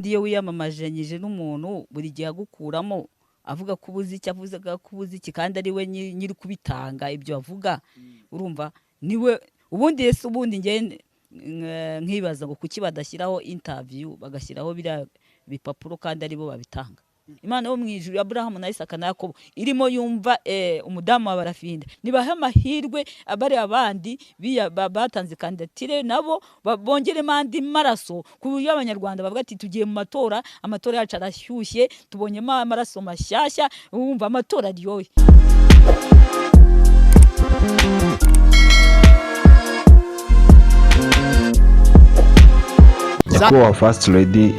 Ubundi iyo wiyamamajanyije n'umuntu, buri gihe agukuramo avuga ko ubuze icyo avuze, ko ubuze iki, kandi ari we nyiri kubitanga ibyo avuga, urumva niwe ubundi. Ese ubundi njye nkibaza ngo kuki badashyiraho interview, bagashyiraho biriya bipapuro kandi aribo babitanga? Imana yo mu ijuru, Aburahamu na Isaka na Yakobo, irimo yumva umudamu wa Barafinda, nibahe amahirwe bari abandi batanze kandidatire, nabo bongeremo andi maraso, ku buryo Abanyarwanda bavuga ati: "Tugiye mu matora, amatora yacu arashyushye, tubonyemo amaraso mashyashya." Wumva amatora aryoshye. Nyakubahwa First Lady,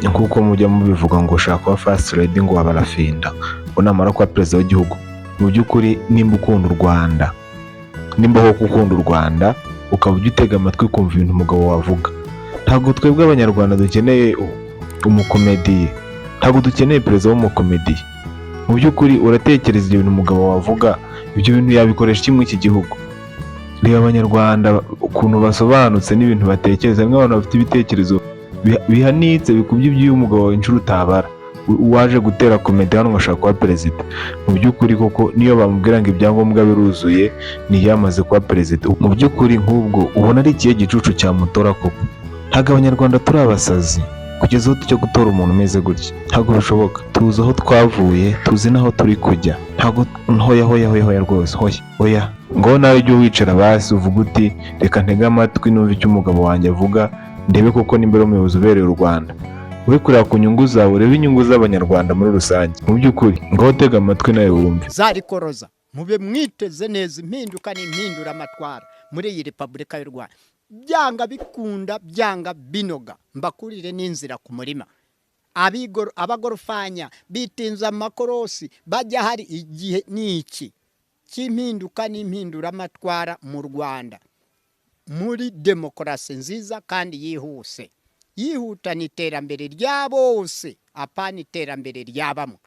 nk'uko mujya mubivuga ngo ushaka kuba First Lady ngo wa Barafinda, ngo namara kuba perezida w'igihugu. Mu by'ukuri, nimba ukunda u Rwanda, nimba koko ukunda u Rwanda, ukaba ujya utega amatwi ukumva ibintu umugabo wavuga, ntabwo twebwe Abanyarwanda dukeneye umukomediye, ntabwo dukeneye perezida w'umukomediye. Mu by'ukuri, uratekereza ibyo bintu umugabo wavuga, ibyo bintu yabikoresha iki muri iki gihugu? Reba Abanyarwanda ukuntu basobanutse n'ibintu batekereza. Harimo abantu bafite ibitekerezo bihanitse, bikubye iby'uyu mugabo inshuro utabara. Waje gutera komedi hano ngo ashaka kuba perezida. Mu by'ukuri koko, niyo bamubwira ngo ibyangombwa biruzuye, ntiyamaze kuba perezida. Mu by'ukuri, nk'ubwo ubona ari ikihe gicucu cyamutora koko? Ntabwo Abanyarwanda turi abasazi kugeza aho tujya gutora umuntu umeze gutya, ntabwo bishoboka. Tuzi aho twavuye, tuzi n'aho turi kujya. Ntabwo, hoya, hoya, hoya, hoya rwose, hoya, hoya. Ngo nawe ujye wicara basi uvuge uti: "Reka ntege amatwi numve icyo umugabo wanjye avuga, ndebe koko nimba ari umuyobozi ubereye u Rwanda." Ube kureba ku nyungu zawe, urebe inyungu z'Abanyarwanda muri rusange. Mu by'ukuri, ngaho tega amatwi nawe wumve. Zarikoroza, mube mwiteze neza impinduka n'impinduramatwara muri iyi Repubulika y'u Rwanda. Byanga bikunda, byanga binoga, mbakurire n'inzira ku murima. Abagorofanya bitinza amakorosi bajya hari igihe ni iki cy'impinduka n'impinduramatwara mu Rwanda, muri demokarasi nziza kandi yihuse, yihutana iterambere rya bose, apana iterambere rya bamwe.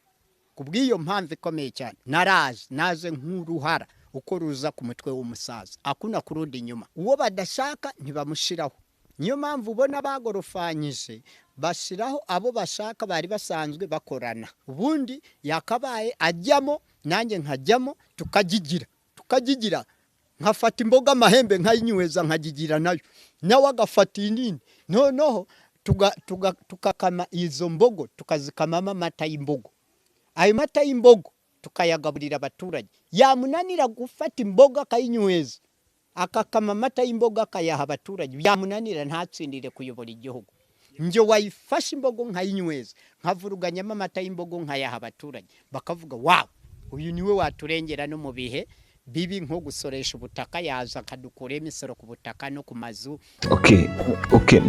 Ku bw'iyo mpamvu ikomeye cyane, naraje, naje nk'uruhara uko ruza ku mutwe w'umusaza, akuna kurundi inyuma. Uwo badashaka ntibamushyiraho. Niyo mpamvu ubona bagorofanyije, bashyiraho abo bashaka bari basanzwe bakorana. Ubundi yakabaye ajyamo, nanjye nkajyamo, tukagigira, tukagigira, nkafata imboga amahembe nkayinyweza, nkagigira nayo, nawe agafata inini, noneho tukakama izo mbogo, tukazikamamo amata y'imbogo. Ayo mata y'imbogo tukayagaburira abaturage. Yamunanira gufata imboga akayinyweza, akakama amata y'imboga akayaha abaturage, byamunanira ntatsindire kuyobora igihugu. Njye wayifashe imbogo nkayinyweza, nkavuruganyamo amata y'imbogo, nkayaha abaturage, bakavuga: "Wawu, uyu niwe waturengera no mu bihe bibi, nko gusoresha ubutaka, yaza akadukuraho imisoro ku butaka no ku mazu." Okay,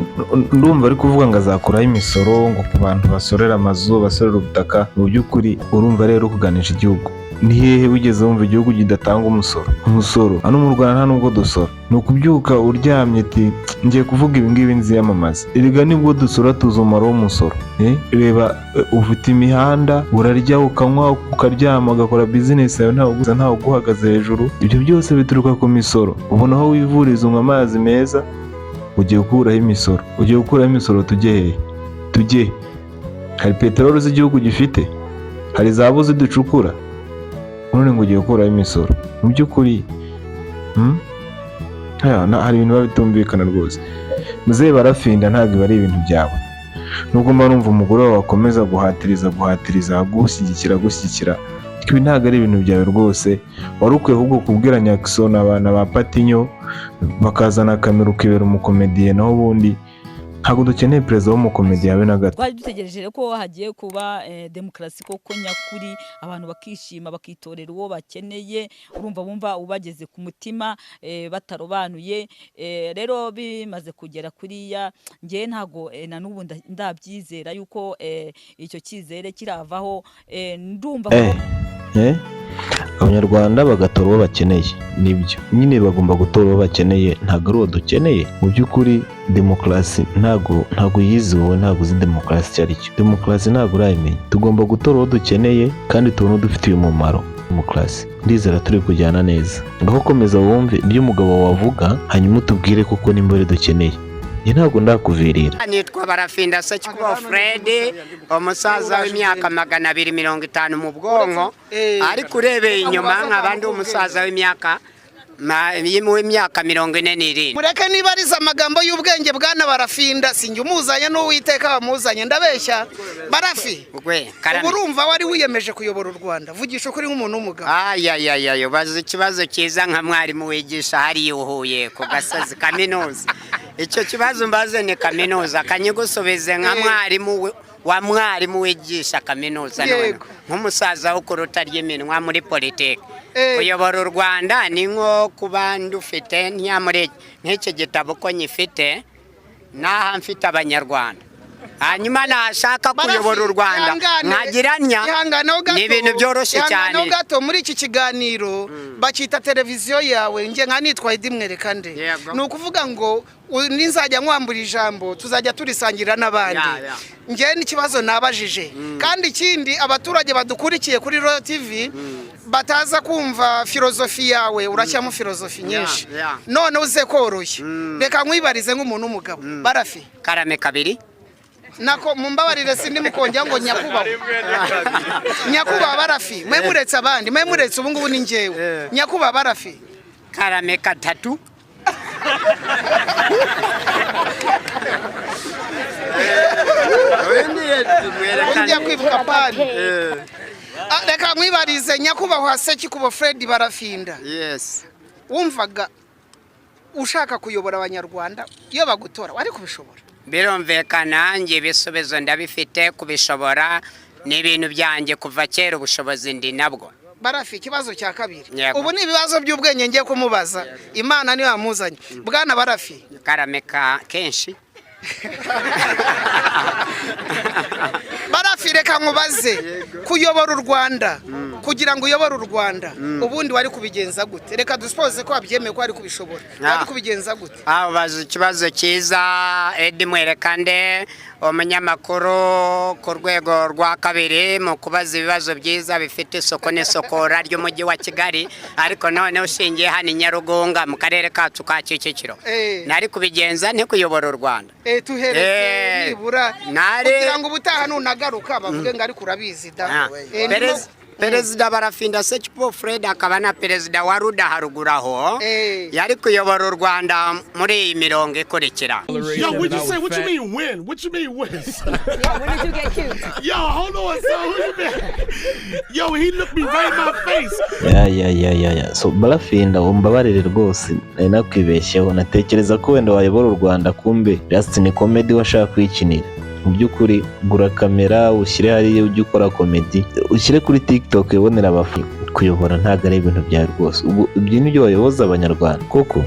ndumva ari kuvuga ngo azakuraho imisoro ngo ku bantu basorera amazu, basorera ubutaka. Mu by'ukuri, urumva rero kuganisha igihugu ni hehe? Wigeze wumva igihugu kidatanga umusoro? Umusoro hano mu Rwanda nta nubwo dusora. Ni ukubyuka uryamye ati: "Ngiye kuvuga ibi ngibi, nziyamamaza." Erega nibwo dusora, tuzi umumaro w'umusoro. Reba, ufite imihanda, urarya, ukanywa, ukaryama, ugakora bizinesi yawe, ntawe uguhagaze hejuru. Ibyo byose bituruka ku misoro. Ubona aho wivuriza, unywa amazi meza. Ugiye gukuraho imisoro, ugiye gukuraho imisoro, tujye hehe? Tujye he? Hari peteroli z'igihugu gifite? Hari zahabu ziducukura? None ngo ugiye gukuraho imisoro? Mu by'ukuri, Hari ibintu biba bitumvikana rwose. Muzehe Barafinda, ntabwo ibi ari ibintu byawe, nubwo mba numva umugore wawe akomeza guhatiriza, guhatiriza, gushyigikira, gushyigikira. Ibi ntabwo ari ibintu byawe rwose. Wari ukwiye ahubwo kubwira Nyakiso na ba Patinyo bakazana kamera, ukibera umukomediye. Naho ubundi ntabwo dukeneye perezida w'umukomediye habe na gato. Twari dutegereje ko hagiye kuba demokarasi koko nyakuri, abantu bakishima, bakitorera uwo bakeneye, urumva bumva ubageze ku mutima, batarobanuye. Rero bimaze kugera kuriya, njyewe ntabwo na n'ubu ndabyizera yuko icyo cyizere kiravaho. Ndumva ko Abanyarwanda bagatora uwo bakeneye, nibyo nyine, bagomba gutora uwo bakeneye, ntabwo ari uwo dukeneye. Mu by'ukuri, demokarasi ntabwo uyizi wowe, ntabwo uzi demokarasi icyo ari cyo. Demokarasi ntabwo urayimenya. Tugomba gutora uwo dukeneye kandi tubona udufitiye umumaro. Demokarasi, ndizera turi kujyana neza. Ngaho komeza wumve ibyo umugabo wawe avuga, hanyuma utubwire koko nimba ari dukeneye. Njye ntabwo ndakuvirira. Nitwa Barafinda Sekikubo Fred, umusaza w'imyaka 250 mu bwonko, ariko urebeye inyuma nkaba ndi umusaza w'imyaka 47. Mureke niba arize amagambo y'ubwenge, bwana Barafinda, sinjye umuzanye, n'Uwiteka wamuzanye. Ndabeshya, Barafi? Gwe, karame. Ubu urumva wari wiyemeje kuyobora u Rwanda? Vugisha ukuri nk'umuntu w'umugabo. Ayayaya, ubaza ikibazo cyiza nka mwarimu wigisha hariya uhuye ku gasozi kaminuza. Icyo kibazo mbaze ni kaminuza, kanyigusubize nka mwarimu wa mwarimu wigisha kaminuza none nk'umusaza wo kuruta ry'iminwa muri politiki. Kuyobora u Rwanda ni nko kuba ndufite muri nk'iki gitabo ko nyifite n'aha mfite Abanyarwanda, hanyuma nashaka kuyobora u Rwanda nkagira ntya. Ihanganeho gato. Ni ibintu byoroshye Ihanganeho cyane. gato. Muri iki kiganiro bacyita televiziyo yawe, njye nka nitwa Edi Mwerekande. Ni ukuvuga ngo ninzajya nkwambura ijambo, tuzajya turisangira n'abandi. Ya, ya. Njye n'ikibazo nabajije, kandi ikindi abaturage badukurikiye kuri Royal TV bataza kumva filozofi yawe, urashyiramo filozofi nyinshi. None uze koroshye, reka nkwibarize nk'umuntu w'umugabo, Barafi. Karame kabiri. Nako mumbabarire, sindi mukongera ngo nyakubahwa, nyakubahwa Barafi. Mwe muretse abandi, mwe muretse, ubu ngubu ni njyewe nyakubahwa Barafi. Karame katatu. Ujya kwibuka pani. Ah, reka nkwibarize, nyakubahwa Sekikubo Fred Barafinda. Yes. Wumvaga ushaka kuyobora Abanyarwanda, iyo bagutora wari kubishobora? Birumvikana, njye ibisubizo ndabifite. Kubishobora ni ibintu byanjye kuva kera, ubushobozi ndi nabwo. Barafi, ikibazo cya kabiri. Yego. Ubu ni ibibazo by'ubwenge ngiye kumubaza, Imana niyo yamuzanye. Bwana Barafi. Karame ka kenshi. Barafi, reka nkubaze, kuyobora u Rwanda, kugira ngo uyobore u Rwanda, ubundi wari kubigenza gute? Reka dusipoze ko wabyemeye ko wari kubishobora, wari kubigenza gute? Aho baza ikibazo cyiza, Edi Mwerekande, umunyamakuru ku rwego rwa kabiri mu kubaza ibibazo byiza bifite isuku n'isukura ry'Umujyi wa Kigali, ariko none ushingiye hano i Nyarugunga mu karere kacu ka Kicukiro. Nari kubigenza ntikuyobora u Rwanda? Tuhereze nibura kugira ngo ubutaha nunagaruka bavuge ngo ariko urabizi da. Perezida Barafinda Sekikubo Fred, akaba na perezida wa RUDA haruguru aho, yari kuyobora u Rwanda muri iyi mirongo ikurikira. Yo, what you say? What you mean win? What you mean win? Yeah, when did you get cute? Yo, hold on, son. Who you been? Yo, he looked me right in my face. Ya, so Barafinda, umbabarire rwose, nari nakwibeshyeho, natekereza ko wenda wayobora u Rwanda, kumbe just ni comedy washaka kwikinira. Mu by'ukuri gura kamera ushyire hariya, ujye ukora comedy, ushyire kuri TikTok wibonera abafana. Kuyobora ntabwo ari ibintu byawe rwose. Ubwo ibyo ni byo wayoboza Abanyarwanda koko?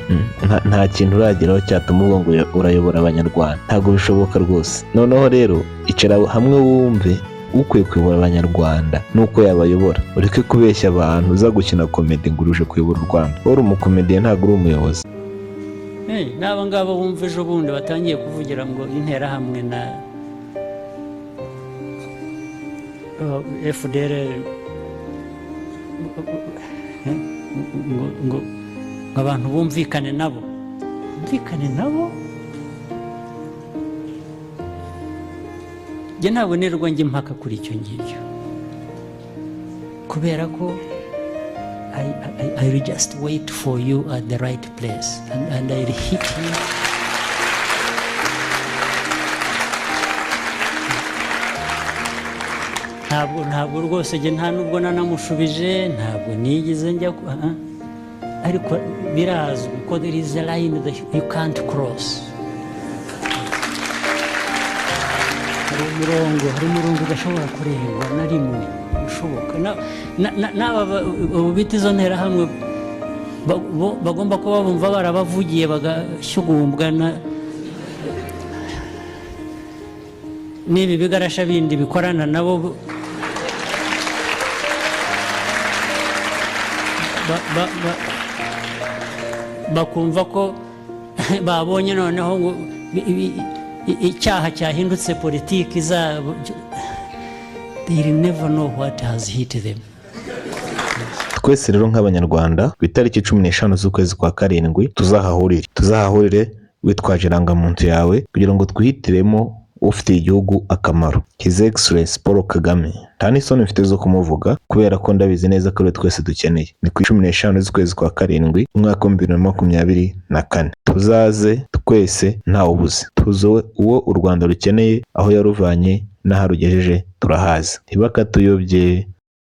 Nta kintu urageraho cyatuma uvuga ngo urayobora Abanyarwanda, ntabwo bishoboka rwose. Noneho rero icara hamwe wumve ukwiye kuyobora Abanyarwanda nuko yabayobora, ureke kubeshya abantu uza gukina comedy ngo uruje kuyobora u Rwanda. Wowe uri umukomediye, ntabwo uri umuyobozi. N'aba ngaba bumva ejo bundi batangiye kuvugira ngo Interahamwe na FDR, ngo abantu bumvikane nabo, bumvikane nabo. Njye ntabwo nirwa njya impaka kuri icyo ngicyo, kubera ko I will just wait for you at the right place and I'll hit you. Ntabwo rwose njye nta nubwo nanamushubije, ntabwo nigeze njya ariko birazwi ko there is a line that you can't cross. Hari umurongo udashobora kurengwa na rimwe ushoboka. N'aba ubu bita izo nterahamwe bagomba kuba bumva barabavugiye bagashyugumbwa na n'ibi bigarasha bindi bikorana nabo bakumva ko babonye noneho ngo icyaha cyahindutse politiki zabo. They will never know what has hit them. Twese rero nk'Abanyarwanda, ku itariki 15 z'ukwezi kwa karindwi tuzahahurire. Witwaje irangamuntu yawe kugira ngo twihitiremo ufitiye igihugu akamaro, His Excellence Paul Kagame. Nta n'isoni mfite zo kumuvuga kubera ko ndabizi neza ko ari we twese dukeneye. Ni ku 15 z'ukwezi kwa karindwi, umwaka wa 2024. Tuzaze twese, ntawubuze. Tuzi uwo u Rwanda rukeneye, aho yaruvanye n'aho arugejeje turahazi. Ntibakatuyobye.